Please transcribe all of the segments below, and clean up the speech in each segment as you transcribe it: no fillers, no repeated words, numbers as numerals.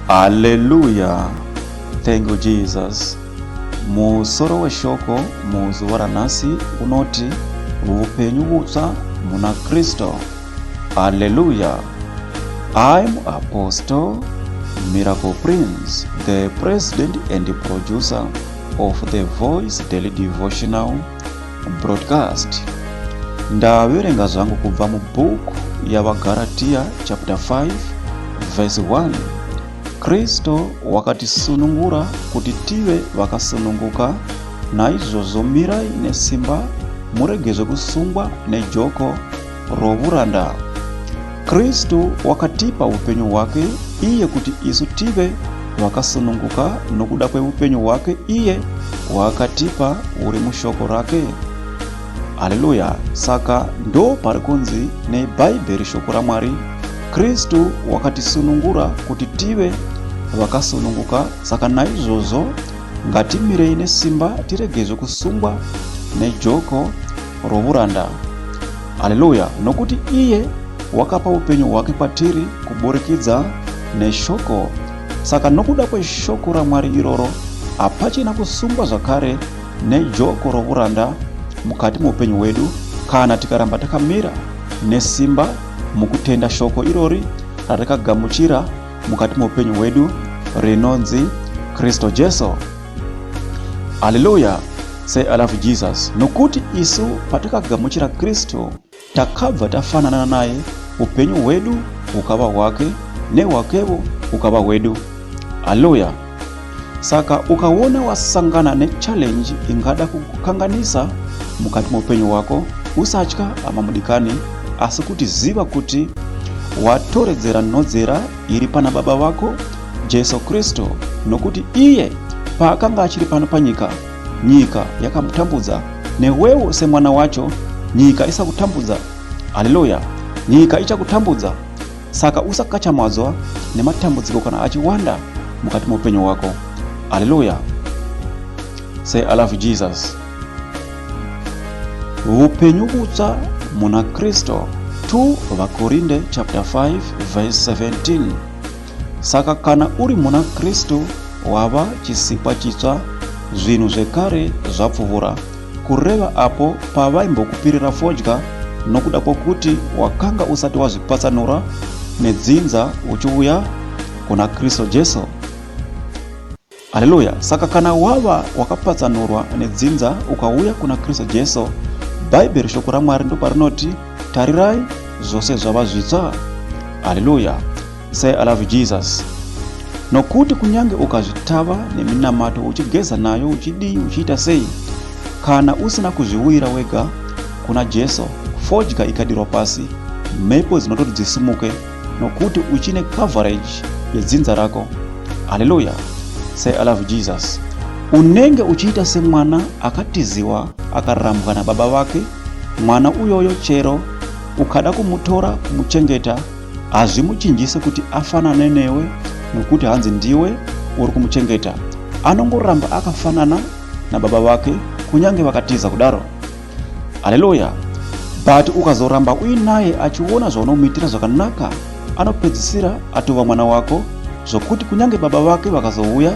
Hallelujah. Thank you Jesus. Musoro weshoko muzuva ranhasi unoti upenyu hutsva muna Kristu. Hallelujah. I'm Apostle Miracle Prince, the president and producer of the Voice Daily Devotional Broadcast. Ndaverenga zvangu kubva mubhuku yaVaGaratia chapter 5 verse 1. Kristu wakatisunungura kuti tive vakasununguka, naizvozvo mirai nesimba muregezve kusungwa nejoko rovuranda. Kristu wakatipa upenyu hwake iye kuti isu tive vakasununguka nokuda kweupenyu hwake iye hwaakatipa huri mushoko rake. Haleluya! Saka ndo pari kunzi neBhaibheri shoko raMwari, Kristu wakatisunungura kuti tive vakasununguka. Saka naizvozvo ngatimirei nesimba tiregezve kusungwa nejoko rovuranda. Haleluya! Nokuti iye wakapa upenyu hwake kwatiri kuburikidza neshoko. Saka nokuda kweshoko raMwari iroro hapachina kusungwa zvakare nejoko rovuranda mukati meupenyu hwedu kana tikaramba takamira nesimba mukutenda shoko irori ratakagamuchira mukati meupenyu hwedu rinonzi Kristu Jesu. Haleluya! Say I love Jesus. Nokuti isu patakagamuchira Kristu takabva tafanana naye, upenyu hwedu hukava hwake nehwakevo hukava hwedu. Haleluya! Saka ukaona wasangana nechallenge ingada kukukanganisa mukati meupenyu hwako, usatya hama mudikani, asi kuti ziva kuti watoredzera nhodzera iri pana baba vako Jesu Kristu, nokuti iye paakanga achiri pano panyika, nyika yakamutambudza, newewo semwana wacho nyika isakutambudza. Haleluya! Nyika ichakutambudza, saka usakachamadzwa nematambudziko kana achiwanda mukati meupenyu hwako. Haleluya! Say I love Jesus. Upenyu hutsva muna Kristu. 2 VaKorinde chapter 5 verse 17. Saka kana uri muna Kristu wava chisikwa chitsva, zvinhu zvekare zvapfuvura, kureva apo pavaimbokupirira fodya nokuda kwokuti wakanga usati wazvipatsanura nedzinza uchiuya kuna Kristu Jesu. Haleluya! Saka kana wava wakapatsanurwa nedzinza ukauya kuna Kristu Jesu, Bhaibheri shoko raMwari ndoparinoti, tarirai zvose zvava zvitsva. Haleluya! Say I love Jesus. Nokuti kunyange ukazvitava neminamato uchigeza nayo uchidii uchiita sei, kana usina kuzviuyira wega kuna Jesu, fodya ikadirwa pasi, mhepo dzinototi dzisimuke nokuti uchine coverage yedzinza rako. Haleluya! Say I love Jesus. Unenge uchiita semwana akatiziwa akarambwa nababa vake. Mwana uyoyo chero ukada kumutora kumuchengeta hazvimuchinjise kuti afanane newe nokuti hanzi ndiwe uri kumuchengeta. Anongoramba akafanana nababa vake kunyange vakatiza kudaro. Haleluya! But ukazoramba uinaye achiona zvaunomuitira zvakanaka, anopedzisira atova mwana wako zvokuti kunyange baba vake vakazouya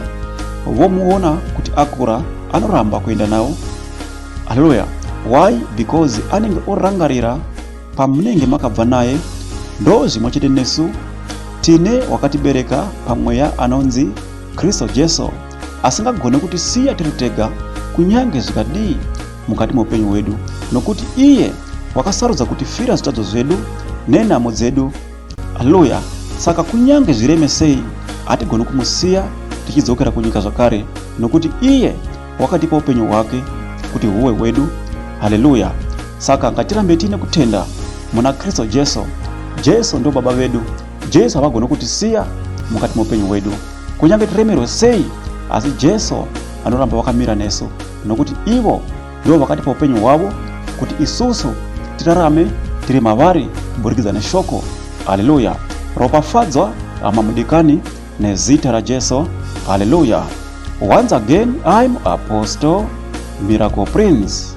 vomuona kuti akura, anoramba kuenda navo. Haleluya! Why? Because anenge orangarira pamunenge makabva naye. Ndo zvimwe chete nesu, tine wakatibereka pamweya anonzi Kristu Jesu, asingagone kutisiya tiri tega kunyange zvikadii mukati meupenyu hwedu, nokuti iye wakasarudza kutifira zvitadzo zvedu nenhamo dzedu. Haleluya! Saka kunyange zvireme sei, hatigoni kumusiya tichidzokera kunyika zvakare, nokuti iye wakatipa upenyu hwake kuti huwe hwedu. Haleluya! Saka ngatirambe tiine kutenda muna Kristu Jesu. Jesu ndo baba vedu. Jesu havagoni kutisiya mukati meupenyu hwedu, kunyange tiremerwe sei, asi Jesu anoramba vakamira nesu, nokuti ivo ndivo vakatipa upenyu hwavo kuti isusu tirarame tiri mavari kuburikidza neshoko. Haleluya! Ropafadzwa hama mudikani nezita raJesu. Haleluya! Once again, I'm Apostle Miracle Prince.